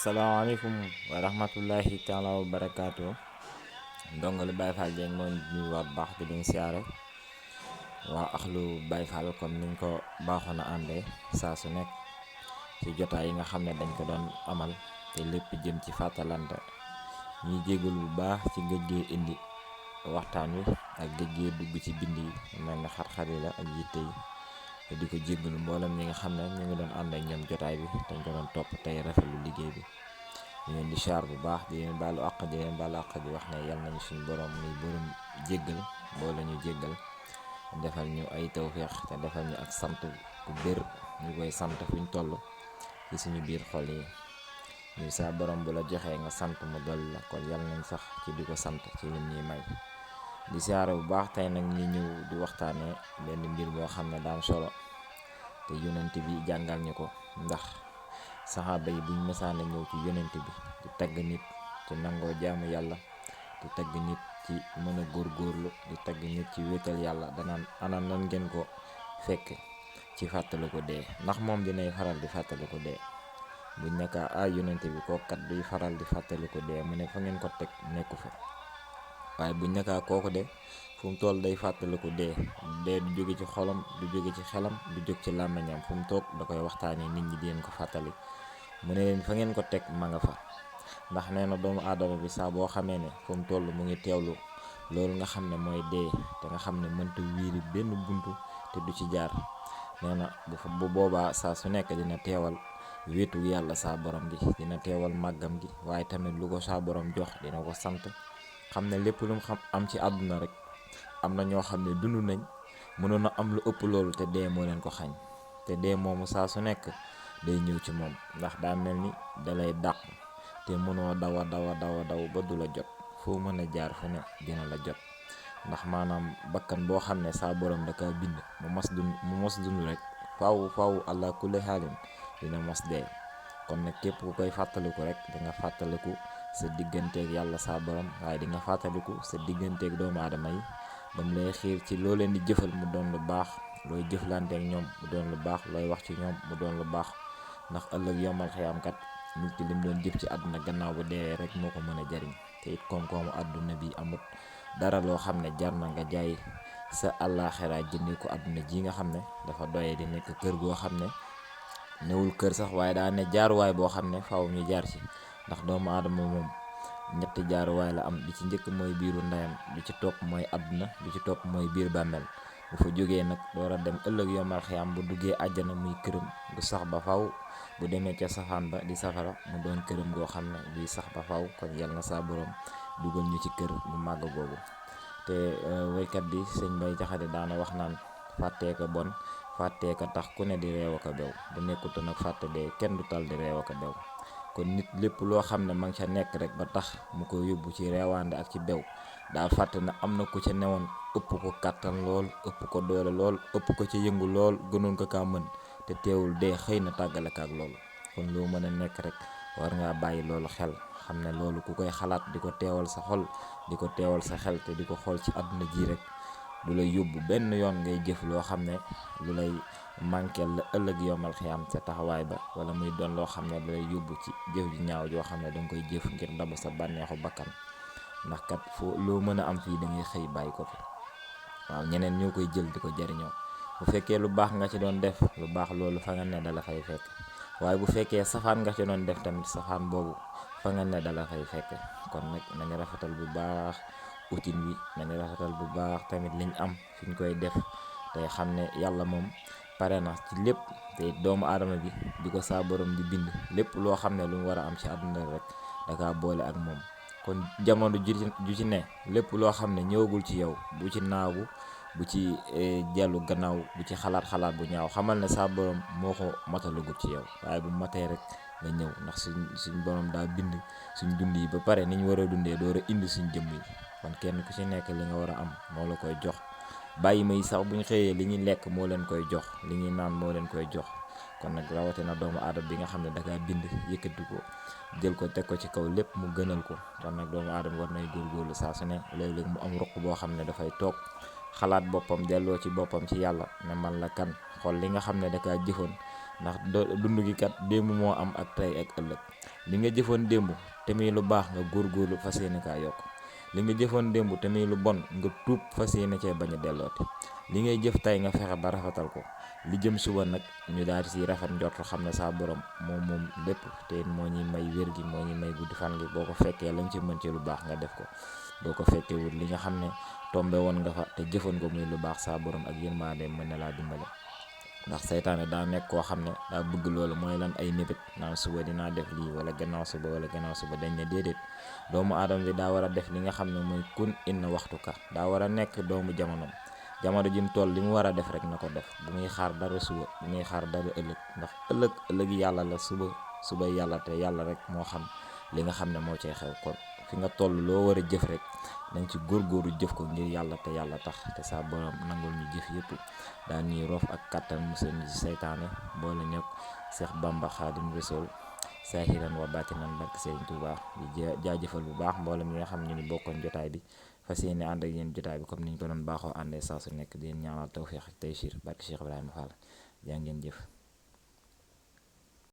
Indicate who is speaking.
Speaker 1: asalaamaaleykum wa rahmatullahi taala wa barakaatu. ndongali Baye Fall Dieng moo ñu war baax di leen siyaare waa axlu Baye Fall comme niñ ko baaxoon a àndee saa su nekk ci jotaay yi nga xam ne dañ ko doon amal te lépp jëm ci fàttalante. ñuy jégalu bu baax ci géej gee indi waxtaan wi ak géej gee dugg ci bind yi mel ne xar-xar yi la ak yitte yi te di ko jégalu mboolem ñi nga xam ne ñu ngi doon ànd ak ñoom jotaay bi dañ ko doon topp tey rafetlu liggéey bi. di leen di siyaar bu baax di leen baalu àq di wax ne yal nañu suñu borom muy borom jéggal boo la ñu jéggal defal ñu ay tawféex te defal ñu ak sant ku bér ñu koy sant fuñ toll ci suñu biir xol yi. ñu sa borom bu la joxee nga sant mu dolli la kon yal nañ sax ci di ko sant ci lim ñuy may. di siyaare bu baax tey nag ñi ñëw di waxtaanee benn mbir boo xam ne daan solo te yonent bi jàngal ñu ko, ndax saxaaba yi buñ mësaan a ñëw ci yonent bi di tagg nit ci nangoo jaamu yàlla, di tagg nit ci mën a góorgóorlu, di tagg nit ci wéetal yàlla, danaan ana nan ngeen ko fekk ci fàttali ko dee, ndax moom dinay faral di fàttali ko dee. buñ nekkaa yonent bi kookat duy faral di fàttali ko dee, mu ne fa ngeen ko teg nekku fa. waaye buñ nekkaa kooku de fu mu toll day fàttaliku dee du jóge ci xolam, du jóge ci xelam, du jóg ci làmmiñam, fu mu toog da koy waxtaanee nit ñi di leen ko fàttali. mu ne leen fa ngeen ko teg ma nga fa, ndax nee na doomu aadama bi saa boo xamee ne fu mu toll mu ngi teewlu loolu nga xam ne mooy dee, te nga xam ne mënta wiiri benn buntu te du ci jaar. nee na bu boobaa saa su nekk dina teewal wéetu yàlla saa borom gi, dina teewal màggam gi, waaye tamit lu ko saa borom jox dina ko sant. xam ne lépp lu mu xam am ci àdduna rek am na ñoo xam ne dund nañ mënoon a am lu ëpp loolu te dee moo leen ko xañ. te dee moomu saa su nekk day ñëw ci moom, ndax daa mel ni dalay dàq te mënoo daw ba du la jot. foo mën a jaar fu ne dina la jot, ndax maanaam bakkan boo xam ne saa borom da kaa bind mu mos dund rek faaw allah kulli xaalin dina mos dee. kon nag képp ku koy fàttaliku rek di nga fàttaliku sa digganteeg yàlla saa borom, waaye di nga fàttaliku sa digganteeg doomu aadama yi, bam lay xiir ci loo leen di jëfal mu doon lu baax, looy jëflanteeg ñoom mu doon lu baax, looy wax ci ñoom mu doon lu baax. ndax ëllëg yomal xiyaamkat nit ki lim doon jëf ci àdduna gannaaw bu dee rek moo ko mën a jariñ. te it koom-koomu àdduna bi amut dara loo xam ne jar na nga jaay sa àllaaxira jëndee ko àdduna ji nga xam ne dafa doyee di nekk kër goo xam ne newul kër sax, waaye daa ne jaaruwaay boo xam ne faaw ñu jaar ci. ndax doomu aadama moom ñetti jaaruwaay la am, bi ci njëkk mooy biiru ndeyam, bi ci topp mooy àdduna, bi ci topp mooy biir bàmmeel. bu fa jógee nag door a dem ëllëg yomal xiyaam bu duggee àjjana muy këram du sax ba faw, bu demee ca safaan ba di safara mu doon këram goo xam ne duy sax ba faw. kon yal na saa borom dugal ñu ci kër bu màgg googu. te waykat bi sëñ Bay Jaxate daana wax naan fàttee ko bon, fàttee ko tax ku ne di reew a ko bew, bu nekkutu nag fàtte dee kenn du tal di reew a ko bew. kon nit lépp loo xam ne ma ngi ca nekk rek ba tax mu ko yóbbu ci reewaande ak ci bew, daa fàtte na am na ku ca newoon ëpp ko kàttan lool, ëpp ko doole lool, ëpp ko ca yëngu lool, gënoon ko kaa mën, te teewul dee xëy na tàggale ak loolu. kon loo mën a nekk rek war ngaa bàyyi loolu xel, xam ne loolu ku koy xalaat di ko teewal sa xol, di ko teewal sa xel, te di ko xool ci àdduna ji rek du lay yóbbu benn yoon ngay jëf loo xam ne lu lay manqueel la ëllëg yomal xiyaam sa taxawaay ba, wala muy doon loo xam ne da lay yóbbu ci jëf ju ñaaw joo xam ne danga koy jëf ngir dabu sa bànneexu bakkan. ndax kat foo loo mën a am fii da ngay xëy bàyyi ko fi, waaw ñeneen ñoo koy jël di ko jariñoo. bu fekkee lu baax nga ci doon def lu baax loolu fa nga ne dala fay fekk, waaye bu fekkee safaan nga ci doon def tamit safaan boobu fa nga ne dala fay fekk. kon nag nañu rafetal bu baax utin wi, nañu rafetal bu baax tamit liñ am fiñ koy def, tey xam ne yàlla moom pare na ci lépp. te doomu aadama bi di ko saa borom di bind lépp loo xam ne lu mu war a am ci àdduna rek daka boole ak moom. kon jamono ju ci ne lépp loo xam ne ñëwagul ci yow bu ci naagu, bu ci jellu gannaaw, bu ci xalaat bu ñaaw, xamal ne saa borom moo ko matalagul ci yow. waaye bu matee rek nga ñëw, ndax suñ borom daa bind suñ dund yi ba pare ni ñu war a dundee door a indi suñ jëmm yi. kon kenn ku ci nekk li nga war a am moo la koy jox. bàyyi may sax buñ xëyee li ñuy lekk moo leen koy jox, li ñuy naan moo leen koy jox. kon nag rawatina doomu aadama bi nga xam ne dakaa bind yëkkati ko jël ko teg ko ci kaw lépp mu gënal ko. kon nag doomu aadama war nay góorgóorlu saa su ne, léeg-léeg mu am ruq boo xam ne dafay toog xalaat boppam, delloo ci boppam ci yàlla ne man la kan, xool li nga xam ne dakaa jëfoon ndax dund gi kat démb moo am ak tey ak ëllëg. Li nga jëfoon démb te muy lu baax nga góorgóorlu fas yéene kaa yokk, li nga jëfoon démb te muy lu bon nga tuub fas yéene cee bañ a dellooti. li ngay jëf tey nga fexe ba rafetal ko, li jëm suba nag ñu daal di si rafet njort xam ne saa borom moom lépp te moo ñuy may wér gi, moo ñuy may guddi fan gi. boo ko fekkee lañ ci mën ci lu baax nga def ko, boo ko fekkee wut li nga xam ne tombe woon nga fa te jëfoon ko muy lu baax, saa borom ak yërmande mën na laa dimbale. ndax seytaane daa nekk koo xam ne daa bëgg loolu, mooy lan ay mébét naan suba dinaa def lii wala gannaaw suba dañ ne déedéet. doomu aadama bi daa war a def li nga xam ne mooy kun inna waxtu ka, daa war a nekk doomu jamono ji mu toll li mu war a def rek na ko def, bu muy xaar dara suba, bu muy xaar dara ëllëg, ndax ëllëg yàlla la, suba yàlla, te yàlla rek moo xam li nga xam ne moo cay xew. kon fi nga toll loo war a jëf rek dañ ci góorgóoru jëf ko ngir yàlla te yàlla tax, te saa borom nangul ñu jëf yëpp daal ñuy roof ak kattan musal ñu ci seytaane boole ñëpp Seex Bamba Xaadim Rasuul saahiran wa baatinan barke Sëriñ Tuubaa. di jaajëfal bu baax mboolem ñi nga xam ne ni bokkoon jotaay bi, fas yéene ànd ak yéen jotaay bi comme niñ ko doon baaxoo àndee saa su nekk di leen ñaanal tawfiix ak taysiir barke Cheikh Ibrahima Fall. jaa ngeen jëf.